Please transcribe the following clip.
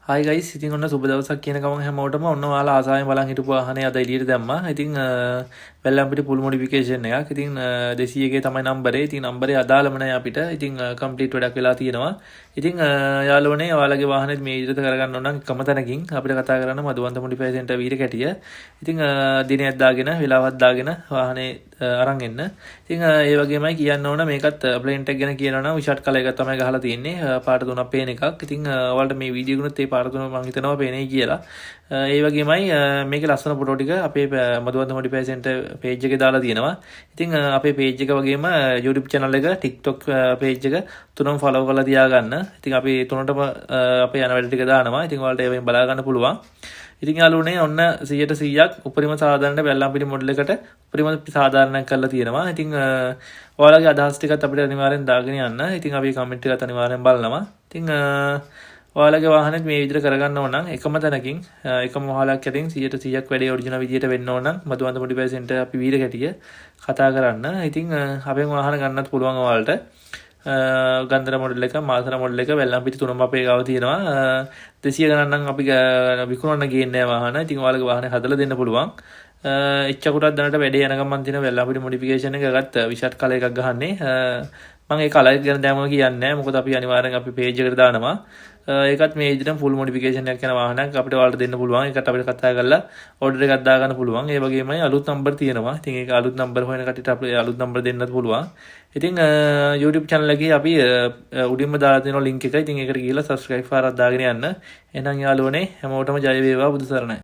Hi guys, ඉතින් ඔන්න සුබ දවසක් කියන ගමන් හැමෝටම. ඔන්න ඔයාලා ආසාවෙන් බලන් හිටපු වාහනේ අද එළියට දැම්මා. ඉතින් වැල්ලම්පිටි ෆුල් මොඩිෆිකේෂන් එකක්. ඉතින් 200 එකේ තමයි නම්බරේ. ඉතින් නම්බරේ අදාළම නෑ අපිට. ඉතින් කම්ප්ලීට් වැඩක් වෙලා තියෙනවා. ඉතින් යාළුවනේ, ඔයාලගේ වාහනේත් මේ විදිහට කරගන්න ඕන නම් එකම තැනකින් අපිට කතා කරන්න, මధుවන්ත මොඩිෆයි සෙන්ටර් වීරකැටිය. ඉතින් දිනයක් දාගෙන, වෙලාවක් දාගෙන වාහනේ අරන් එන්න. ඉතින් ඒ වගේමයි කියන්න ඕන, මේකත් ප්ලේන් එක ගැන කියනවා නම් විෂට් කලර් එකක් තමයි ගහලා තියෙන්නේ. පාට තුනක් පේන එකක්. ඉතින් ඔයාලට මේ වීඩියෝ එකෙනුත් ඒ පාට තුන මං හිතනවා පේනෙයි කියලා. ඒ වගේමයි මේකේ ලස්සන ෆොටෝ ටික අපේ මధుවන්ත මොඩිෆයි සෙන්ටර් පේජ් එකේ දාලා තියෙනවා. ඉතින් අපේ පේජ් එක වගේම YouTube channel එක, TikTok page එක තුනම ෆලෝ කරලා තියාගන්න. ඉතින් අපි තුනටම අපේ යන වැඩ ටික දානවා. ඉතින් ඔයාලට ඒවෙන් බලා ගන්න පුළුවන්. ඉතින් යාළුවනේ, ඔන්න 100ට 100ක් උපරිම සාධාරණ වැල්ලම්පිටි මොඩල් එකට උපරිම සාධාරණයක් කරලා තියෙනවා. ඉතින් ඔයාලගේ අදහස් ටිකත් අපිට අනිවාර්යෙන් දාගෙන යන්න. ඉතින් අපි කමෙන්ට් එකත් අනිවාර්යෙන් බලනවා. ඉතින් ඔයාලගේ වාහනේත් මේ විදිහට කරගන්න ඕන නම් එකම තැනකින්, එකම වහලක් යටින් 100ට 100ක් වැඩේ ඔරිජිනල් විදිහට වෙන්න ඕන නම් මధుවන්ත මොඩිෆයි සෙන්ටර් අපි වීරකැටිය කතා කරන්න. ඉතින් අපෙන් වාහන ගන්නත් පුළුවන් ඔයාලට. ගන්දර මොඩල් එක, මාතර මොඩල් එක, වැල්ලම්පිටි තුනම අපේ ගාව තියෙනවා. 200 ගණන් නම් අපි විකුණන්න ගේන්නේ නෑ වාහන. ඉතින් ඔයාලගේ වාහනේ හදලා දෙන්න පුළුවන්. එච්චකුටත් දැනට වැඩේ යන ගමන් තියෙන වැල්ලම්පිටි මොඩිෆිකේෂන් එක ගත්ත විෂට් කලර් එකක් ගහන්නේ. මම ඒ කලර් එක ගැන දැන්ම කියන්නේ නෑ. මොකද අපි අනිවාර්යෙන් අපි පේජ් එකට දානවා. ඒකත් මේ විදිහටම ෆුල් මොඩිෆිකේෂන් එකක් යන වාහනයක් අපිට ඔයාලට දෙන්න පුළුවන්. ඒකට අපිට කතා කරලා ඕඩර් එකක් දාගන්න පුළුවන්. ඒ වගේමයි අලුත් නම්බර් තියෙනවා. ඉතින් ඒක අලුත් නම්බර් හොයන කට්ටියට අපිට අලුත් නම්බර් දෙන්නත් පුළුවන්. ඉතින් YouTube channel එකේ අපි උඩින්ම දාලා තියෙනවා link එක. ඉතින් ඒකට ගිහිල්ලා subscribe පාරක් දාගෙන යන්න. එහෙනම් යාළුවනේ, හැමෝටම ජය වේවා, බුදු සරණයි.